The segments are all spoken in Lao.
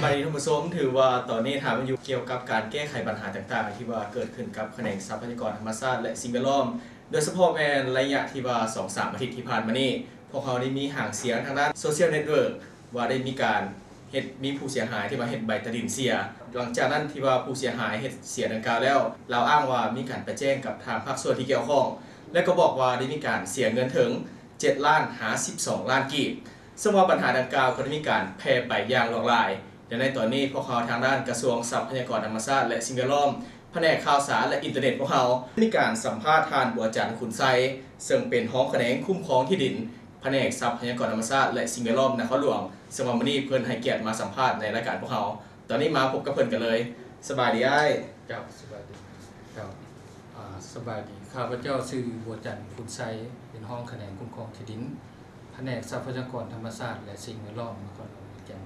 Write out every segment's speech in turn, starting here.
ທ່ານຜູ້ຊົມ ຖືວ່າຕອນນີ້ທ່ານມາຢູ່ກ່ຽວກັບການແກ້ໄຂບັນຫາຕ່າງໆ ທີ່ວ່າເກີດຂຶ້ນກັບຂະແໜງຊັບພະຍາກອນທຳມະຊາດ ແລະ ສິ່ງແວດລ້ອມ ໂດຍສະເພາະແມ່ນໄລຍະທີ່ວ່າສອງສາມອາທິດທີ່ຜ່ານມານີ້ ພວກເຮົາໄດ້ມີຫາງສຽງທາງດ້ານໂຊຊຽວເນັດເວີກ ວ່າໄດ້ມີການເຮັດ ມີຜູ້ເສຍຫາຍທີ່ວ່າເຮັດໃບຕາດິນເສຍ. ຫຼັງຈາກນັ້ນທີ່ວ່າຜູ້ເສຍຫາຍເຮັດເສຍດັ່ງກ່າວແລ້ວ ລາວອ້າງວ່າມີການໄປແຈ້ງກັບທາງພາກສ່ວນທີ່ກ່ຽວຂ້ອງ ແລະ ກໍບອກວ່າໄດ້ມີການເສຍເງິນເຖິງເຈັດລ້ານຫາສິບສອງລ້ານກີບ. ເຊິ່ງວ່າບັນຫາດັ່ງກ່າວກໍໄດ້ມີການແຜ່ໄປຢ່າງຫຼວງຫຼາຍ. ແລະ ໃນຕອນນີ້ພວກເຮົາທາງດ້ານກະຊວງຊັບພະຍາກອນທຳມະຊາດ ແລະ ສິ່ງແວດລ້ອມ ພະແນກຂ່າວສານ ແລະ ອິນເຕີເນັດພວກເຮົາ ໄດ້ມີການສຳພາດທ່ານ ບົວຈັນ ຂຸນໄຊ ເຊິ່ງເປັນຮອງຂະແໜງຄຸ້ມຄອງທີ່ດິນ ພະແນກຊັບພະຍາກອນທຳມະຊາດ ແລະ ສິ່ງແວດລ້ອມນະຄອນຫຼວງ ເຊິ່ງວ່າມື້ນີ້ເພິ່ນໃຫ້ກຽດມາສຳພາດໃນລາຍການພວກເຮົາ. ຕອນນີ້ມາພົບກັບເພິ່ນກັນເລີຍ. ສະບາຍດີອ້າຍ. ເຈົ້າ ສະບາຍດີ. ເຈົ້າ ອາ ສະບາຍດີ. ຂ້າພະເຈົ້າຊື່ ບົວຈັນ ຂຸນໄຊ ເປັນຮອງຂະແໜງຄຸ້ມຄອງທີ່ດິນ ພະແນກຊັບພະຍາກອນທຳມະຊາດ ແລະ ສິ່ງແວດລ້ອມນະຄອນຫຼວງວຽງຈັນ.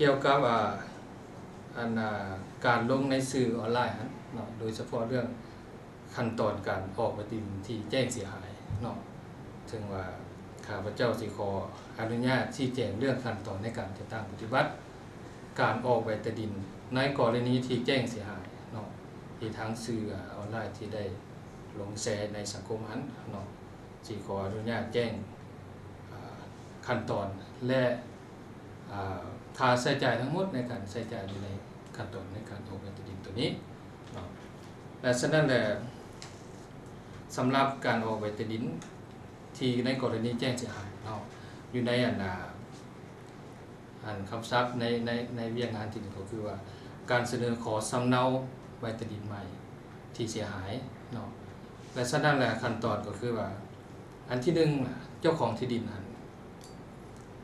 ກ່ຽວກັບ ອາ ອັນ ອາ ການລົງໃນສື່ອອນລາຍຫັ້ນເນາະ ໂດຍສະເພາະເລື່ອງຂັ້ນຕອນການອອກໃບຕາດິນທີ່ແຈ້ງເສຍຫາຍເນາະ, ເຊິ່ງວ່າຂ້າພະເຈົ້າຊິຂໍອະນຸຍາດຊີ້ແຈງເລື່ອງຂັ້ນຕອນໃນການຈັດຕັ້ງປະຕິບັດການອອກໃບຕາດິນ ໃນກໍລະນີທີ່ແຈ້ງເສຍຫາຍເນາະ ທີ່ທາງສື່ອອນລາຍທີ່ໄດ້ລົງແຊໃນສັງຄົມຫັ້ນເນາະ. ຊິຂໍອະນຸຍາດແຈ້ງ ອາ ຂັ້ນຕອນ ແລະ ອາ ຄ່າໃຊ້ຈ່າຍທັງໝົດໃນການໃຊ້ຈ່າຍຢູ່ໃນຂັ້ນຕອນໃນການອອກໃບຕາດິນໂຕນີ້ເນາະ. ແລະ ສະນັ້ນແຫຼະ ສຳລັບການອອກໃບຕາດິນທີ່ໃນກໍລະນີແຈ້ງເສຍຫາຍເນາະ ຢູ່ໃນ ອັນ ອາ ອັນຄຳສັບໃນ ໃນ ໃນວຽກງານທີ່ນີ້ກໍຄືວ່າ ການສະເໜີຂໍສຳເນົາໃບຕາດິນໃໝ່ທີ່ເສຍຫາຍເນາະ. ແລະ ສະນັ້ນແຫຼະ ຂັ້ນຕອນກໍຄືວ່າ ອັນທີໜຶ່ງ ເຈົ້າຂອງທີ່ດິນຫັ້ນ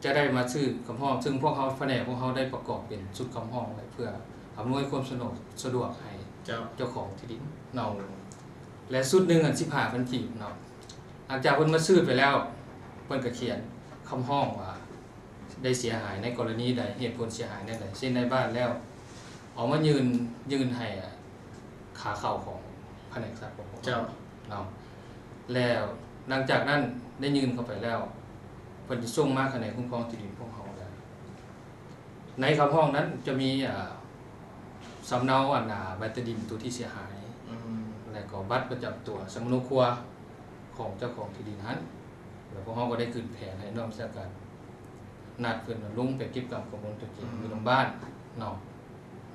ຈະໄດ້ມາຊື່ຄຳຮ້ອງ ເຊິ່ງພວກເຮົາ ພະແນກພວກເຮົາໄດ້ປະກອບເປັນຊຸດຄຳຮ້ອງໄວ້ ເພື່ອອຳນວຍຄວາມສະດວກ ສະດວກໃຫ້ ເຈົ້າ ເຈົ້າຂອງທີ່ດິນເນາະ. ແລະ ຊຸດໜຶ່ງຫັ້ນ ສິບຫ້າພັນກີບເນາະ. ຫຼັງຈາກເພິ່ນມາສືບໄປແລ້ວ ເພິ່ນກໍຂຽນຄຳຮ້ອງວ່າ ໄດ້ເສຍຫາຍໃນກໍລະນີໃດ, ເຫດຜົນເສຍຫາຍແນວໃດ, ເຊັ່ນນາຍບ້ານແລ້ວ ເອົາມາຍື່ນ ຍື່ນໃຫ້ຂາເຂົ້າຂອງພະແນກຊັບຂອງພວກເຮົາ ເຈົ້າ ເນາະ. ແລ້ວຫຼັງຈາກນັ້ນໄດ້ຍື່ນເຂົ້າໄປແລ້ວ ເພິ່ນຈະສົ່ງມາຂະແໜງຄຸ້ມຄອງທີ່ດິນພວກເຮົາແລ້ວ ໃນຄຳຮ້ອງນັ້ນຈະມີ ອາ ສຳເນົາ ອັນ ອາ ໃບຕາດິນຕົວທີ່ເສຍຫາຍ ອືມ ແລ້ວກໍບັດປະຈຳຕົວ ສຳມະໂນຄົວຂອງເຈົ້າຂອງທີ່ດິນຫັ້ນ ແລ້ວພວກເຮົາກໍໄດ້ຂຶ້ນແຜນໃຫ້ໜ່ວຍວິຊາການ ນັດເພິ່ນລົງໄປເກັບກຳຂໍ້ມູນຕົວຈິງ ອືມ ຢູ່ນຳບ້ານເນາະ.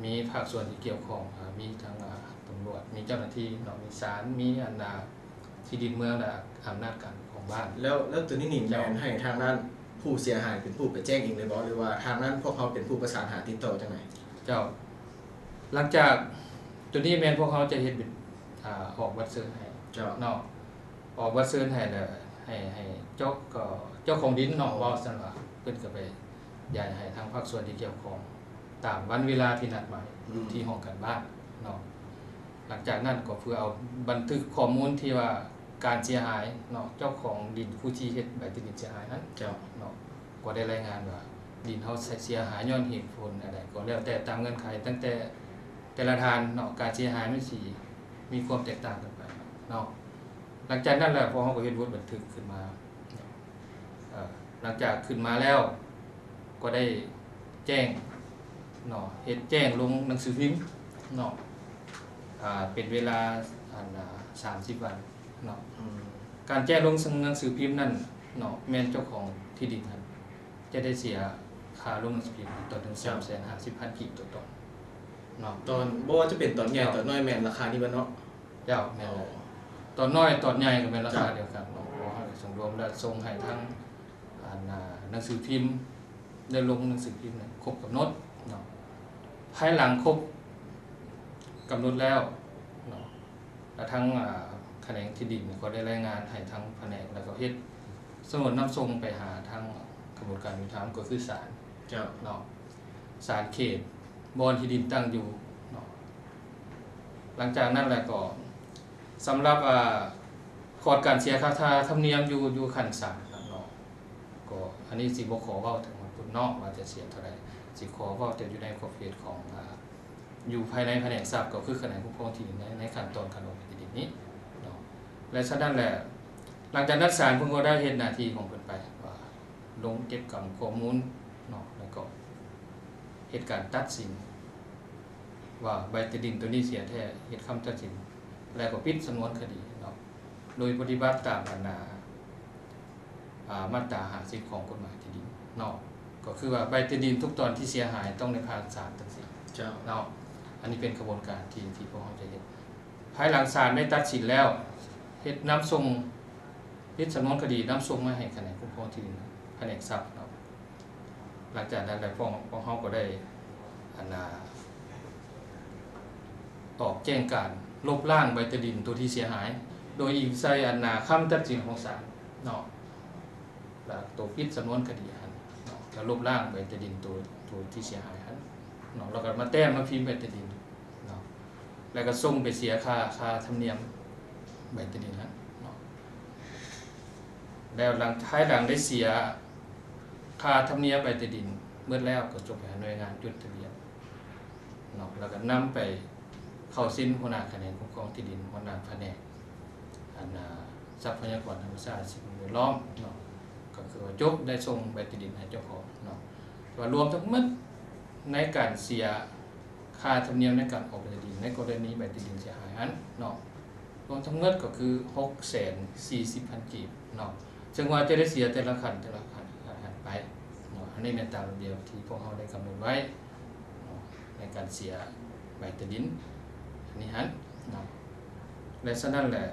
ມີພາກສ່ວນທີ່ກ່ຽວຂ້ອງ ອາ ມີທັງ ອາ ຕຳຫຼວດ ມີເຈົ້າໜ້າທີ່ເນາະ ມີສານ ມີ ອັນ ອາ ທີ່ດິນເມືອງ ແລະ ອຳນາດການປົກຄອງບ້ານ. ແລ້ວ ແລ້ວໂຕນີ້ນີ້ ເຈົ້າ ແມ່ນໃຫ້ທາງດ້ານຜູ້ເສຍຫາຍເປັນຜູ້ໄປແຈ້ງເອງເລີຍບໍ່ ຫຼືວ່າທາງດ້ານພວກເຮົາເປັນຜູ້ປະສານຫາຕິດຕໍ່ຈັ່ງໃດ? ເຈົ້າ ຫຼັງຈາກໂຕນີ້ແມ່ນພວກເຮົາຈະເຮັດເປັນ ອາ ອອກບັດເຊີນໃຫ້ ເຈົ້າ ເນາະ. ອອກບັດເຊີນໃຫ້ແລ້ວ ໃຫ້ ໃຫ້ເຈົ້າ ກໍເຈົ້າຂອງດິນເນາະ ເວົ້າຊັ້ນວ່າ ເພິ່ນກໍໄປຢາຍໃຫ້ທາງພາກສ່ວນທີ່ກ່ຽວຂ້ອງ ຕາມວັນເວລາທີ່ນັດໝາຍ ອືມ ຢູ່ທີ່ຫ້ອງການບ້ານເນາະ. ຫຼັງຈາກນັ້ນກໍເພື່ອເອົາບັນທຶກຂໍ້ມູນທີ່ວ່າການເສຍຫາຍເນາະ ເຈົ້າຂອງດິນຜູ້ທີ່ເຮັດໃບຕາດິນເສຍຫາຍນັ້ນ ເຈົ້າ ເນາະ ກໍໄດ້ລາຍງານວ່າ ດິນເຮົາເສຍຫາຍຍ້ອນເຫດຜົນອັນໃດກໍແລ້ວແຕ່ ຕາມເງື່ອນໄຂຕັ້ງແຕ່ແຕ່ລະທ່ານເນາະ ການເສຍຫາຍມັນຊິມີຄວາມແຕກຕ່າງກັນໄປເນາະ. ຫຼັງຈາກນັ້ນແລ້ວ ພວກເຮົາກໍເຮັດບົດບັນທຶກຂຶ້ນມາ ເອີ ຫຼັງຈາກຂຶ້ນມາແລ້ວ ກໍໄດ້ແຈ້ງເນາະ ເຮັດແຈ້ງລົງໜັງສືພິມເນາະ ອາ ເປັນເວລາ ອັນ ອາ ສາມສິບວັນເນາະ. ອືມ ການແຈ້ງລົງໜັງສືພິມນັ້ນເນາະ ແມ່ນເຈົ້າຂອງທີ່ດິນຫັ້ນຈະໄດ້ເສຍຄ່າລົງໜັງສືພິມ ຕອນໜຶ່ງ ເຈົ້າ ສາມແສນຫ້າສິບພັນກີບຕໍ່ຕອນເນາະ. ຕອນ ບໍ່ວ່າຈະເປັນຕອນໃຫຍ່ ເຈົ້າ ຕອນນ້ອຍແມ່ນລາຄານີ້ເບິດເນາະ? ເຈົ້າ ແມ່ນແຫຼະ. ອໍ ຕອນນ້ອຍຕອນໃຫຍ່ກໍແມ່ນລາຄາ ເຈົ້າ ດຽວກັນເນາະ ເພາະເຮົາກໍສຳລວມແລ້ວສົ່ງໃຫ້ທາງ ອັນ ອາ ໜັງສືພິມ ໄດ້ລົງໜັງສືພິມນັ້ນຄົບກຳນົດເນາະ. ພາຍຫຼັງຄົບກຳນົດແລ້ວເນາະ ແລ້ວທາງ ອາ ຂະແໜງທີ່ດິນກໍໄດ້ລາຍງານໃຫ້ທາງພະແນກ ແລ້ວກໍເຮັດສຳນວນນຳສົ່ງໄປຫາທາງຂະບວນການຍຸຕິທຳ ກໍຄືສານ ເຈົ້າ ເນາະ ສານເຂດບ່ອນທີ່ດິນຕັ້ງຢູ່ເນາະ. ຫຼັງຈາກນັ້ນແລ້ວກໍ ສຳລັບ ອາ ຂອດການເສຍຄ່າທຳນຽມຢູ່ ຢູ່ຂັ້ນສານເນາະ ກໍອັນນີ້ຊິບໍ່ຂໍເວົ້າເຖິງວ່າພຸ້ນເນາະ ວ່າຈະເສຍເທົ່າໃດ, ຊິຂໍເວົ້າແຕ່ຢູ່ໃນຂອບເຂດຂອງ ອາ ຢູ່ພາຍໃນພະແນກຊັບ ກໍຄືຂະແໜງຄຸ້ມຄອງທີ່ດິນໃນ ໃນຂັ້ນຕອນການອອກໃບຕາດິນນີ້ເນາະ. ແລະ ສະນັ້ນແຫຼະ ຫຼັງຈາກນັ້ນສານເພິ່ນກໍໄດ້ເຮັດໜ້າທີ່ຂອງເພິ່ນໄປ ວ່າລົງເກັບກຳຂໍ້ມູນເນາະ ແລ້ວກໍ ເຮັດການຕັດສິນວ່າໃບຕາດິນໂຕນີ້ເສຍແທ້ ເຮັດຄຳຕັດສິນ ແລ້ວກໍປິດສຳນວນຄະດີເນາະ ໂດຍປະຕິບັດຕາມອັນນາ ອ່າ ມາດຕາຫ້າສິບຂອງກົດໝາຍທີ່ດິນເນາະ ກໍຄືວ່າໃບຕາດິນທຸກຕອນທີ່ເສຍຫາຍຕ້ອງໄດ້ຜ່ານສານຕັດສິນ ເຈົ້າ ເນາະ ອັນນີ້ເປັນຂະບວນການທີ່ ທີ່ພວກເຮົາຈະເຮັດ ພາຍຫຼັງສານໄດ້ຕັດສິນແລ້ວ ເຮັດນຳສົ່ງ ປິດສຳນວນຄະດີ ນຳສົ່ງມາໃຫ້ຂະແໜງຄຸ້ມຄອງທີ່ດິນ ພະແນກຊັບເນາະ ຫຼັງຈາກນັ້ນແລ້ວ ພວກ ພວກເຮົາກໍໄດ້ ອັນນາ ອອກແຈ້ງການລົບລ້າງໃບຕາດິນໂຕທີ່ເສຍຫາຍ ໂດຍອີງໃສ່ ອັນນາ ຄຳຕັດສິນຂອງສານເນາະ ແລ້ວໂຕປິດສຳນວນຄະດີຫັ້ນເນາະ ແລ້ວລົບລ້າງໃບຕາດິນໂຕ ໂຕທີ່ເສຍຫາຍຫັ້ນເນາະ ແລ້ວກໍມາແຕ້ມມາພິມໃບຕາດິນເນາະ ແລ້ວກໍສົ່ງໄປເສຍຄ່າ ຄ່າທຳນຽມໃບຕາດິນຫັ້ນເນາະ ແລ້ວຫຼັງ ພາຍຫຼັງໄດ້ເສຍຄ່າທຳນຽມໃບຕາດິນໝົດແລ້ວ ກໍສົ່ງໄປຫາໜ່ວຍງານຈົດທະບຽນເນາະ ແລ້ວກໍນຳໄປເຂົ້າເຊັນຫົວໜ້າຂະແໜງຄຸ້ມຄອງທີ່ດິນ ຫົວໜ້າພະແນກ ອັນນາ ຊັບພະຍາກອນທຳມະຊາດ ສິ່ງແວດລ້ອມເນາະ ກໍຄືວ່າຈົບ ໄດ້ສົ່ງໃບຕາດິນໃຫ້ເຈົ້າຂອງເນາະ ແຕ່ວ່າລວມທັງໝົດໃນການເສຍຄ່າທຳນຽມໃນການອອກໃບຕາດິນ ໃນກໍລະນີໃບຕາດິນເສຍຫາຍຫັ້ນເນາະ ລວມທັງໝົດກໍຄືຫົກແສນສີ່ສິບພັນກີບເນາະ ເຊິ່ງວ່າຈະໄດ້ເສຍແຕ່ລະຂັ້ນ ແຕ່ລະຂັ້ນ ຂັ້ນໄປເນາະ ອັນນີ້ແມ່ນຕາມລະບຽບທີ່ພວກເຮົາໄດ້ກຳນົດໄວ້ເນາະ ໃນການເສຍໃບຕາດິນອັນນີ້ຫັ້ນເນາະ ແລະ ສະນັ້ນແຫຼະ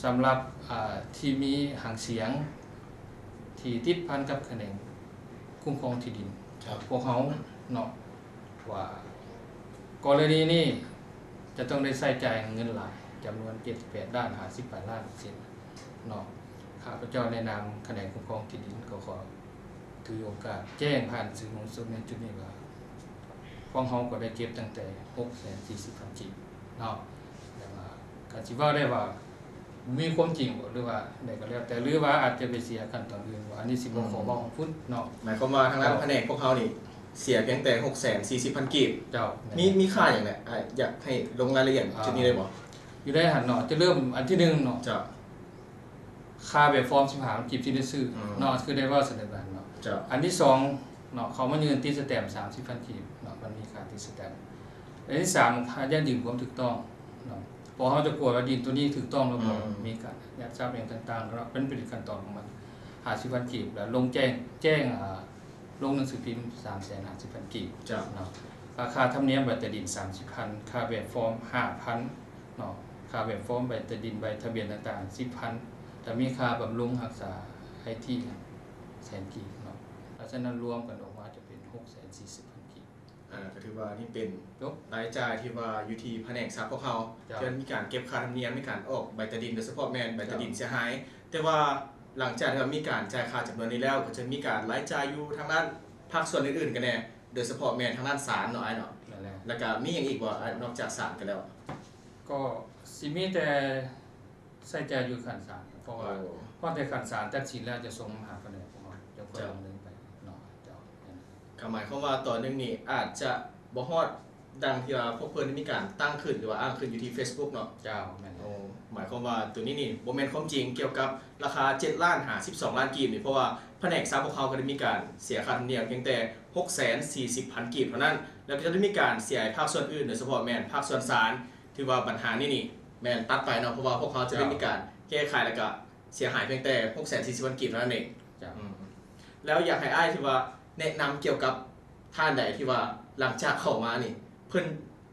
ສຳລັບ ອ່າ ທີ່ມີຫາງສຽງທີ່ຕິດພັນກັບຂະແໜງຄຸ້ມຄອງທີ່ດິນ ເຈົ້າ ພວກເຮົາເນາະ ວ່າກໍລະນີນີ້ຈະຕ້ອງໄດ້ໃຊ້ຈ່າຍເງິນຫຼາຍ ຈຳນວນເຈັດສິບແປດລ້ານ ຫ້າສິບປາຍລ້ານເຊັ່ນເນາະ ຂ້າພະເຈົ້າໃນນາມຂະແໜງຄຸ້ມຄອງທີ່ດິນ ກໍຂໍຖືໂອກາດແຈ້ງຜ່ານສື່ມວນຊົນໃນຈຸດນີ້ວ່າ ພວກເຮົາກໍໄດ້ເກັບຕັ້ງແຕ່ຫົກແສນສີ່ສິບພັນກີບເນາະ ແຕ່ວ່າກໍຊິເວົ້າໄດ້ວ່າ ມີຄວາມຈິງບໍ່ ຫຼືວ່າໃດກໍແລ້ວແຕ່ ຫຼືວ່າອາດຈະໄປເສຍຂັ້ນຕອນອື່ນບໍ່ ອັນນີ້ຊິບໍ່ ອືມ ຂໍເວົ້າຮອດພຸ້ນເນາະ ໝາຍຄວາມວ່າທາງດ້ານ ເຈົ້າ ພະແນກພວກເຮົານີ້ເສຍພຽງແຕ່ຫົກແສນສີ່ສິບພັນກີບ ເຈົ້າ ແມ່ນ ມີ ມີຄ່າຫຍັງແຫຼະ ອາ ຢາກໃຫ້ລົງລາຍລະອຽດ ເອີ ຈຸດນີ້ໄດ້ບໍ່? ຢູ່ໃນຫັ້ນເນາະ ຈະເລີ່ມອັນທີໜຶ່ງເນາະ ເຈົ້າ ຄ່າແບບຟອມສິບຫ້າພັນກີບທີ່ໄດ້ຊື້ ອືມ ເນາະ ຄືໄດ້ເວົ້າສະເໜີໄປຫັ້ນເນາະ ເຈົ້າ ອັນທີສອງເນາະ ເຂົາມາຍື່ນຕິດສະແຕມສາມສິບພັນກີບເນາະ ມັນມີຄ່າຕິດສະແຕມ ອັນທີສາມ ຄ່າຢັ້ງຢືນຄວາມຖືກຕ້ອງເນາະ ເພາະເຮົາຈະກວດວ່າດິນໂຕນີ້ຖືກຕ້ອງຫຼືບໍ່ ອືມ ມີການອາຍັດຊັບຫຍັງຕ່າງໆເນາະ ມັນເປັນຂັ້ນຕອນຂອງມັນ ຫ້າສິບພັນກີບ ແລ້ວລົງແຈ້ງ ແຈ້ງ ອ່າ ລົງໜັງສືພິມສາມແສນຫ້າສິບພັນກີບ ເຈົ້າ ເນາະ ຄ່າທຳນຽມໃບຕາດິນສາມສິບພັນ ຄ່າແບບຟອມຫ້າພັນເນາະ ຄ່າແບບຟອມໃບຕາດິນ ໃບທະບຽນຕ່າງໆສິບພັນ ແລ້ວມີຄ່າບຳລຸງຮັກສາໄອທີແສນກີບເນາະ ເພາະສະນັ້ນລວມກັນອອກມາຈະເປັນຫົກແສນສີ່ສິບພັນກີບ. ອ່າ ກໍຖືວ່ານີ້ເປັນ ຈົບ ລາຍຈ່າຍທີ່ວ່າຢູ່ທີ່ພະແນກຊັບພວກເຮົາ ເຈົ້າ ທີ່ມີການເກັບຄ່າທຳນຽມໃນການອອກໃບຕາດິນ ໂດຍສະເພາະແມ່ນໃບຕາດິນ ເຈົ້າ ເສຍຫາຍ ແຕ່ວ່າຫຼັງຈາກທີ່ວ່າມີການຈ່າຍຄ່າຈຳນວນນີ້ແລ້ວ ກໍຈະມີການລາຍຈ່າຍຢູ່ທາງດ້ານພາກສ່ວນອື່ນໆກັນແດ່ ໂດຍສະເພາະແມ່ນທາງດ້ານສານເນາະ ອ້າຍເນາະ ແມ່ນແລ້ວ ແລ້ວກໍມີຫຍັງອີກບໍ່ ນອກຈາກສານກັນແລ້ວ? ກໍຊິມີແຕ່ ໃຊ້ຈ່າຍຢູ່ຂັ້ນສານ ເພາະວ່າ ໂອ້ ຮອດແຕ່ຂັ້ນສານຕັດສິນແລ້ວຈະສົ່ງມາຫາພະແນກຂອງເຮົາ ເຈົ້າ ເຈົ້າ ດຳເນີນໄປເນາະ ເຈົ້າ ແມ່ນ ກໍໝາຍຄວາມວ່າຕອນໜຶ່ງນີ້ອາດຈະບໍ່ຮອດດັ່ງທີ່ວ່າພວກເພິ່ນໄດ້ມີການຕັ້ງຂຶ້ນ ຫຼືວ່າອ້າງຂຶ້ນຢູ່ທີ່ເຟສບຸກເນາະ ເຈົ້າ ແມ່ນແລ້ວ ໂອ້ ໝາຍຄວາມວ່າໂຕນີ້ນີ້ບໍ່ແມ່ນຄວາມຈິງກ່ຽວກັບລາຄາເຈັດລ້ານຫ້າສິບສອງລ້ານກີບນີ້ ເພາະວ່າພະແນກຊັບພວກເຮົາກໍໄດ້ມີການເສຍຄ່າທຳນຽມພຽງແຕ່ຫົກແສນສີ່ສິບພັນກີບເທົ່ານັ້ນ ແລ້ວກໍຈະໄດ້ມີການເສຍໃຫ້ພາກສ່ວນອື່ນ ໂດຍສະເພາະແມ່ນພາກສ່ວນສານ ຖືວ່າບັນຫານີ້ນີ້ແມ່ນຕັດໄປເນາະ ເພາະວ່າພວກເຮົາຈະໄດ້ມີການແກ້ໄຂ ແລ້ວກະເສຍຫາຍພຽງແຕ່ຫົກແສນສີ່ສິບພັນກີບເທົ່ານັ້ນເອງ ເຈົ້າ ອືມ ແລ້ວຢາກໃຫ້ອ້າຍທີ່ວ່າແນະນຳກ່ຽວກັບທ່ານໃດທີ່ວ່າຫຼັງຈາກເຂົ້າມານີ້ ເພິ່ນ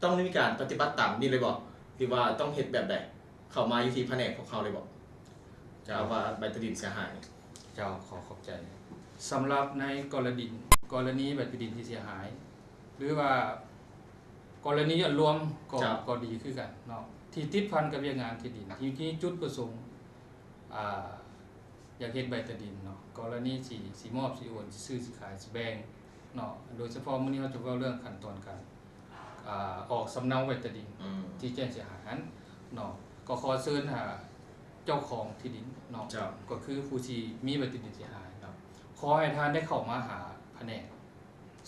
ຕ້ອງໄດ້ມີການປະຕິບັດຕາມນີ້ເລີຍບໍ່ ຫຼືວ່າຕ້ອງເຮັດແບບໃດ ເຂົ້າມາຢູ່ທີ່ພະແນກພວກເຮົາເລີຍບໍ່? ເຈົ້າ ເພາະວ່າໃບຕາດິນເສຍຫາຍນີ້ ເຈົ້າ ຂໍຂອບໃຈ ສຳລັບໃນກໍລະດິນ ກໍລະນີໃບຕາດິນທີ່ເສຍຫາຍ ຫຼືວ່າ ກໍລະນີອັນລວມກໍ ເຈົ້າ ກໍດີຄືກັນເນາະ ທີ່ຕິດພັນກັບວຽກງານທີ່ດິນ ທີ່ມີຈຸດປະສົງ ອ່າ ຢາກເຮັດໃບຕາດິນເນາະ ກໍລະນີຊິ ຊິມອບ ຊິໂອນ ຊິຊື້ ຊິຂາຍ ຊິແບ່ງເນາະ ໂດຍສະເພາະມື້ນີ້ເຮົາຈະເວົ້າເລື່ອງຂັ້ນຕອນການ ອ່າ ອອກສຳເນົາໃບຕາດິນ ອືມ ທີ່ແຈ້ງເສຍຫາຍຫັ້ນເນາະ ກໍຂໍເຊີນຫາເຈົ້າຂອງທີ່ດິນເນາະ ເຈົ້າ ກໍຄືຜູ້ທີ່ມີໃບຕາດິນເສຍຫາຍເນາະ ຂໍໃຫ້ທ່ານໄດ້ເຂົ້າມາຫາພະແນກ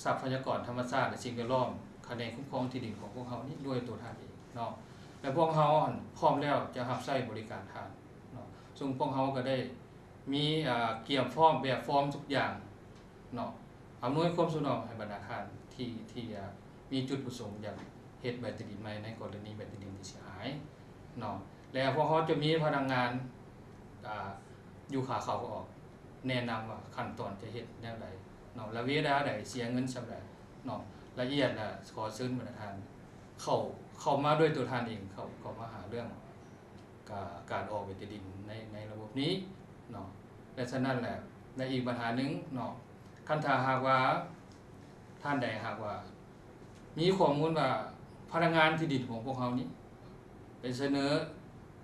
ຊັບພະຍາກອນທຳມະຊາດ ແລະ ສິ່ງແວດລ້ອມ ຂະແໜງຄຸ້ມຄອງທີ່ດິນຂອງພວກເຮົານີ້ດ້ວຍໂຕທ່ານເອງເນາະ ແລະ ພວກເຮົາຫັ້ນພ້ອມແລ້ວຈະຮັບໃຊ້ບໍລິການທ່ານເນາະ ເຊິ່ງພວກເຮົາກໍໄດ້ມີ ອ່າ ກຽມພ້ອມແບບຟອມທຸກຢ່າງເນາະ ອຳນວຍຄວາມສະດວກໃຫ້ບັນດາທ່ານ ທີ່ ທີ່ ອາ ມີຈຸດປະສົງຢາກເຮັດໃບຕາດິນໃໝ່ ໃນກໍລະນີໃບຕາດິນທີ່ເສຍຫາຍເນາະ ແລະ ພວກເຮົາຈະມີພະນັກງານ ອາ ຢູ່ຂາເຂົ້າອອກ ແນະນຳວ່າຂັ້ນຕອນຈະເຮັດແນວໃດເນາະ ແລະ ເວລາໃດ ເສຍເງິນສ່ຳໃດເນາະ ລະອຽດ ແລະ ຂໍເຊີນບັນດາທ່ານເຂົ້າ ເຂົ້າມາດ້ວຍຕົວທ່ານເອງ ເຂົ້າ ເຂົ້າມາຫາເລື່ອງ ກາ ການອອກໃບຕາດິນໃນ ໃນລະບົບນີ້ເນາະ ແລະ ສະນັ້ນແຫຼະ ແລະ ອີກບັນຫາໜຶ່ງເນາະ ຄັນຖ້າຫາກວ່າທ່ານໃດຫາກວ່າມີຂໍ້ມູນວ່າພະນັກງານທີ່ດິນຂອງພວກເຮົານີ້ໄປສະເໜີ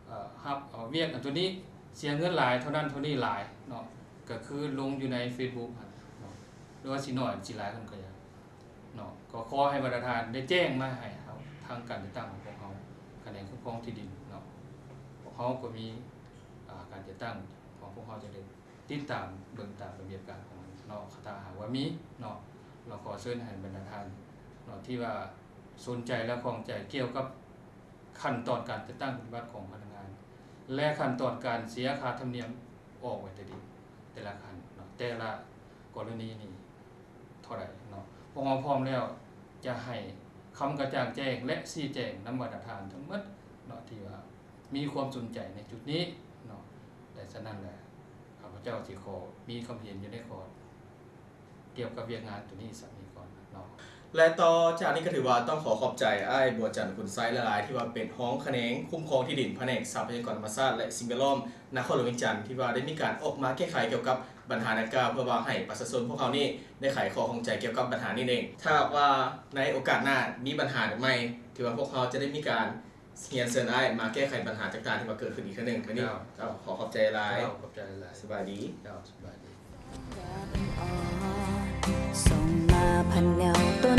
ເອີ ຮັບເອົາວຽກອັນໂຕນີ້ ເສຍເງິນຫຼາຍເທົ່ານັ້ນເທົ່ານີ້ຫຼາຍເນາະ ກໍຄືລົງຢູ່ໃນເຟສບຸກຫັ້ນເນາະ ຫຼືວ່າຊິໜ້ອຍຊິຫຼາຍເພິ່ນກໍຢ່າ ເນາະ ກໍຂໍໃຫ້ບັນດາທ່ານໄດ້ແຈ້ງມາໃຫ້ເຮົາ ທາງການຈັດຕັ້ງຂອງພວກເຮົາ ຂະແໜງຄຸ້ມຄອງທີ່ດິນເນາະ ພວກເຮົາກໍມີ ອາ ການຈັດຕັ້ງຂອງພວກເຮົາຈະໄດ້ຕິດຕາມເບິ່ງຕາມລະບຽບການຂອງມັນເນາະ ຖ້າຫາກວ່າມີເນາະ ລະຂໍເຊີນໃຫ້ບັນດາທ່ານເນາະ ທີ່ວ່າສົນໃຈ ແລະ ຂ້ອງໃຈກ່ຽວກັບ ຂັ້ນຕອນການຈັດຕັ້ງປະຕິບັດຂອງພະນັກງານ ແລະ ຂັ້ນຕອນການເສຍຄ່າທຳນຽມອອກໃບຕາດິນແຕ່ລະຂັ້ນເນາະ ແຕ່ລະກໍລະນີນີ້ເທົ່າໃດເນາະ ພວກເຮົາພ້ອມແລ້ວຈະໃຫ້ຄຳກະຈ່າງແຈ້ງ ແລະ ຊີ້ແຈງນຳບັນດາທ່ານທັງໝົດເນາະ ທີ່ວ່າມີຄວາມສົນໃຈໃນຈຸດນີ້ເນາະ ແລະ ສະນັ້ນແຫຼະ ຂ້າພະເຈົ້າຊິຂໍມີຄຳເຫັນຢູ່ໃນຂໍ້ ກ່ຽວກັບວຽກງານໂຕນີ້ສຳນີ້ກ່ອນເນາະ ແລະ ຕໍ່ຈາກນີ້ກໍຖືວ່າຕ້ອງຂໍຂອບໃຈອ້າຍບົວຈັນ ຂຸນໄຊ ຫຼາຍໆ ທີ່ວ່າເປັນຮອງຂະແໜງຄຸ້ມຄອງທີ່ດິນ ພະແນກຊັບພະຍາກອນທຳມະຊາດ ແລະ ສິ່ງແວດລ້ອມ ນະຄອນຫຼວງວຽງຈັນ ທີ່ວ່າໄດ້ມີການອອກມາແກ້ໄຂກ່ຽວກັບບັນຫາດັ່ງກ່າວ ເພື່ອວ່າໃຫ້ປະຊາຊົນພວກເຮົານີ້ໄດ້ໄຂຂໍ້ຂ້ອງໃຈກ່ຽວກັບບັນຫານີ້ເອງ ຖ້າຫາກວ່າໃນໂອກາດໜ້າມີບັນຫາໃໝ່ ຖືວ່າພວກເຮົາຈະໄດ້ມີການ ຮຽນເຊີນອ້າຍມາແກ້ໄຂບັນຫາຕ່າງໆ ທີ່ວ່າເກີດຂຶ້ນອີກເທື່ອໜຶ່ງ. ມື້ນີ້ ເຈົ້າ ເຈົ້າ ຂໍຂອບໃຈຫຼາຍ. ເຈົ້າ ຂອບໃຈຫຼາຍ. ສະບາຍດີ. ເຈົ້າ ສະບາຍດີ. ສົ່ງມາພັນແນວໂຕ